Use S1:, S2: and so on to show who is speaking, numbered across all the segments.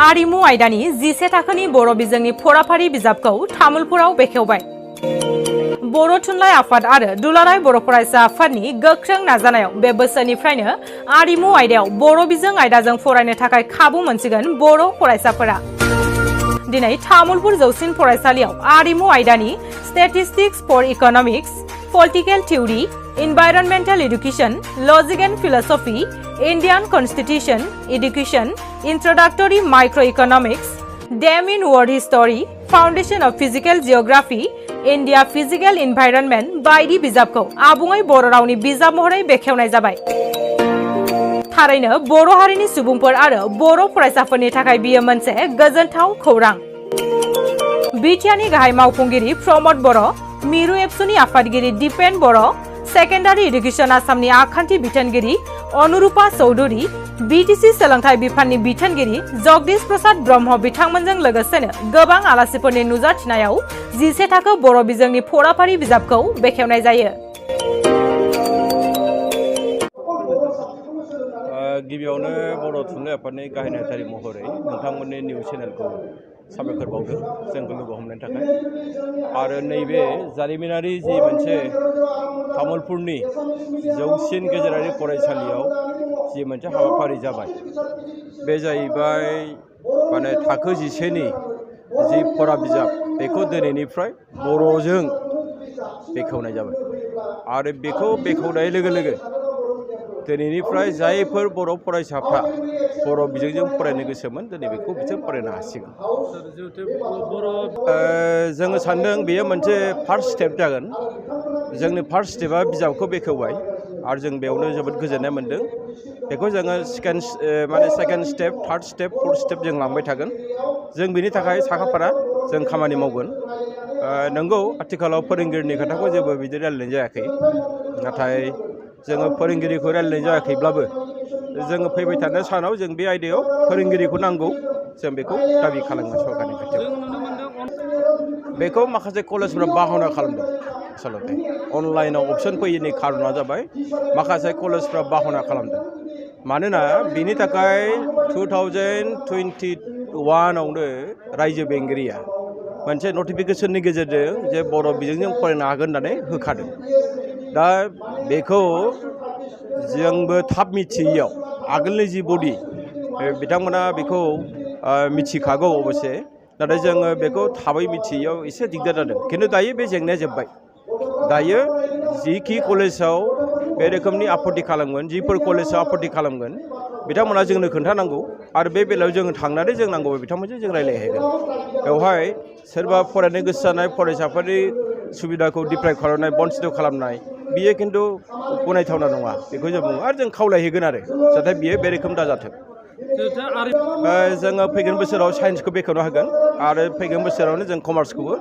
S1: आरिमु आयदानि 10 थाखोनि बर' बिजोंनि फराफारि बिजाबखौ तामुलपुराव बेखेवबाय। बर' थुनलाइ आफाद आरो दुलाराय बर' फरायसा आफादनि गोख्रों नाजानायाव बे बोसोरनिफ्रायनो आरिमु आयदायाव बर' बिजों आयदाजों फरायनो थाखाय खाबु मोनसिगोन बर' फरायसाफोरा। दिनै तामुलपुर जौसिन फरायसालियाव आरिमु आयदानि statistics for economics, political theory, environmental education, logic and philosophy, Indian constitution education, introductory micro economics, डेम in world history, foundation of physical geography, India physical environment बायदि बिजाबखौ आबुङै बर' रावनि बिजाब महरै बेखेवनाय जाबाय। थारैनो बर' हारिनि सुबुंफोर आरो बर' फरायसाफोरनि थाखाय बियो मोनसे गोजोनथाव खौरां। बिटिआरनि गाहाय मावफुंगिरि प्रमद बर', मिरु एबसुनि आफादगिरि दीपेन बर', सेकेन्डारि एडुकेशन आसामनि आखान्थि बिथोनगिरि अनुरूपा चौधुरी, बीटीसी सोलोंथाइ बिफाननि बिथोनगिरि जगदीश प्रसाद ब्रह्म बिथांमोनजों लोगोसेनो गोबां आलासिफोरनि नुजाथिनायाव 10 थाखो बर' बिजोंनि फराफारि बिजाबखौ बेखेवनाय जायो।
S2: गिबियावनो बर' थुनलाइ आफादनि गाहाय नेहाथारि महरै नोंथांमोननि निउस चेनेलखौ साबायखर बावदों जोंखौ लोगो हमनायनि थाखाय। आरो नैबे जारिमिनारि जि मोनसे तामुलपुरनि जौसिन गेजेरारि फरायसालियाव जि मोनसे हाबाफारि जाबाय, बे जाहैबाय माने थाखो 10नि जि फरा बिजाब बेखौ दिनैनिफ्राय बर'जों बेखेवनाय जाबाय। आरो बेखौ बेखेवनाय लोगो लोगो दिनैनिफ्राय जायफोर बर' फरायसाफ्रा बर' बिजोंजों फरायनो गोसोमोन दिनै बेखौ बिसोर फरायनो हासिगोन। जोङो सान्दों बेयो मोनसे फार्स्ट स्टेप जागोन। जोंनि फार्स्ट स्टेपआ बिजाबखौ बेखेवबाय आरो जों बेयावनो जोबोद गोजोननाय मोन्दों। बेखौ जोङो second step, third step, fourth step जों लांबाय थागोन। जों बेनि थाखाय साखाफारा जों खामानि मावगोन। नंगौ आथिखालाव फोरोंगिरिनि खोथाखौ जेबो बिदि रायलायनाय जायाखै, नाथाय जोङो फोरोंगिरिखौ रायलायनाय जायाखैब्लाबो जोङो फैबाय थानाय सानाव जों बे आयदायाव फोरोंगिरिखौ नांगौ, जों बेखौ दाबि खालामगोन सरकारनि खाथियाव। बेखौ माखासे कलेजफोरा बाहायना खालामदों। आसलते अनलाइनाव अपसन फैयैनि खारना जाबाय माखासे कलेजफ्रा बाहायना खालामदों। मानोना बिनि थाखाय 2021आवनो रायजो बेंगिरिया मोनसे नटिफिकेसननि गेजेरजों जे बर' बिजोंजों फरायनो हागोन होननानै होखादों। दा बेखौ जोंबो थाब मिथियैयाव आगोलनि जि बडि बिथांमोना बेखौ मिथिखागौ अबसे, नाथाय जोङो बेखौ थाबै मिथियैयाव एसे दिगदार जादों। खिन्थु दायो बे जेंनाया जोब्बाय। दायो जिखि कलेजाव बे रोखोमनि आपत्ति खालामगोन, जिफोर कलेजाव आपत्ति खालामगोन बिथांमोना जोंनो खोन्थानांगौ आरो बे बेलायाव जोङो थांनानै जों नांगौ बिथांमोनजों जों रायज्लायहैगोन। बेवहाय सोरबा फरायनो गोसो जानाय फरायसाफोरनि सुबिदाखौ डिप्राइभ खालामनाय, बन्सित खालामनाय बियो खिन्थु गनायथावना नङा। बेखौ जों बुङो आरो जों खावलायहैगोन आरो जाहाथे बियो बे रोखोम दाजाथों। जोङो फैगोन बोसोराव साइन्सखौ बेखेवना होगोन आरो फैगोन बोसोरावनो जों कमार्सखौबो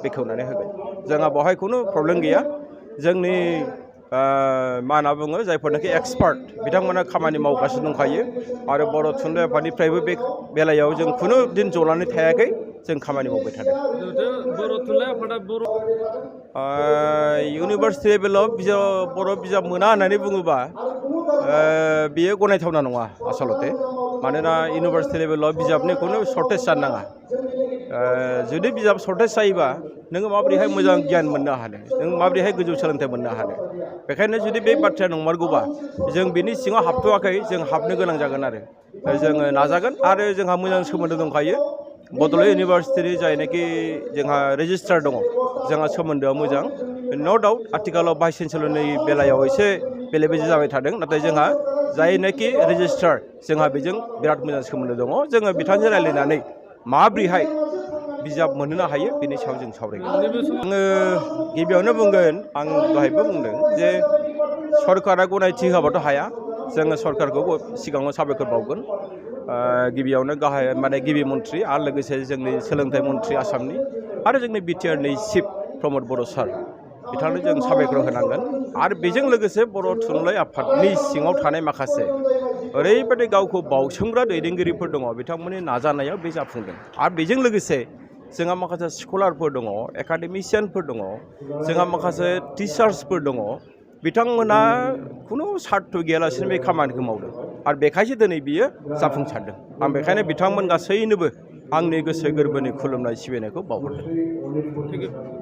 S2: बेखेवनानै होगोन। जोंहा बेवहाय खुनु प्रब्लेम गैया। जोंनि मा होनना बुङो जायफोरनाखि एक्सपार्ट बिथांमोना खामानि मावगासिनो दंखायो आरो बर' थुनलाइ आफादनिफ्रायबो बे बेलायाव जों खुनु दिन जनानै थायाखै, जों खामानि मावबाय थादों। बर' थुनलाइ आफादा इउनिभार्सिटि लेभेलाव बर' बिजाब मोना होननानै बुङोबा बेयो गनायथावना नङा आसलते। मानोना इउनिभार्सिटि लेभेलाव बिजाबनि खुनु सर्टेज जानो नाङा। जुदि बिजाब सर्टेज जायोबा नोङो माबोरैहाय मोजां गियान मोननो हानो, नों माबोरैहाय गोजौ सोलोंथाइ मोननो हानो। बेखायनो जुदि बे बाथ्राया नंमारगौबा जों बिनि सिङाव हाबथ'वाखै, जों हाबनो गोनां जागोन आरो जोङो नाजागोन। आरो जोंहा मोजां सोमोन्दो दंखायो बड'लेण्ड इउनिभार्सिटिनि जायनाखि जोंहा रेजिस्ट्रार दङ, जोंहा सोमोन्दोआ मोजां। न' डाउट आथिखालाव भाइस चेन्सेलरनि बेलायाव एसे बेले बेजे जाबाय थादों, नाथाय जोंहा जायनाखि रेजिस्ट्रार जोंहा बेजों बिराद मोजां सोमोन्दो दङ। जोङो बिथांजों रायज्लायनानै माब्रैहाय बिजाब मोनहोनो हायो बेनि सायाव जों सावरायगोन। आङो गिबियावनो बुंगोन, आं दहायबो बुंदों जे सरकारा गनायथि होआबाथ' हाया। जोङो सरकारखौ सिगाङाव साबायखर बावगोन। गिबियावनो गिबि मन्थ्रि आरो लोगोसे जोंनि सोलोंथाइ मन्थ्रि आसामनि आरो जोंनि बिटिआरनि चिफ प्रमद बर' सार बिथांनो जों साबायखर होनांगोन। आरो बेजों लोगोसे बर' थुनलाइ आफादनि सिङाव थानाय माखासे ओरैबायदि गावखौ बावसोमग्रा दैदेनगिरिफोर दङ, बिथांमोननि नाजानायाव बे जाफुंदों। आरो बेजों लोगोसे जोंहा माखासे स्कलारफोर दङ, एकाडेमिशियानफोर दङ, जोंहा माखासे टिचार्सफोर दङ, बिथांमोना खुनु सार्थ गैयालासिनो बे खामानिखौ मावदों। आरो बेखायसो दिनै बियो जाफुंसारदों आं बेखायनो बिथांमोन गासैनोबो आंनि गोसो गोरबोनि खुलुमनाय सिबिनायखौ बावहरदों।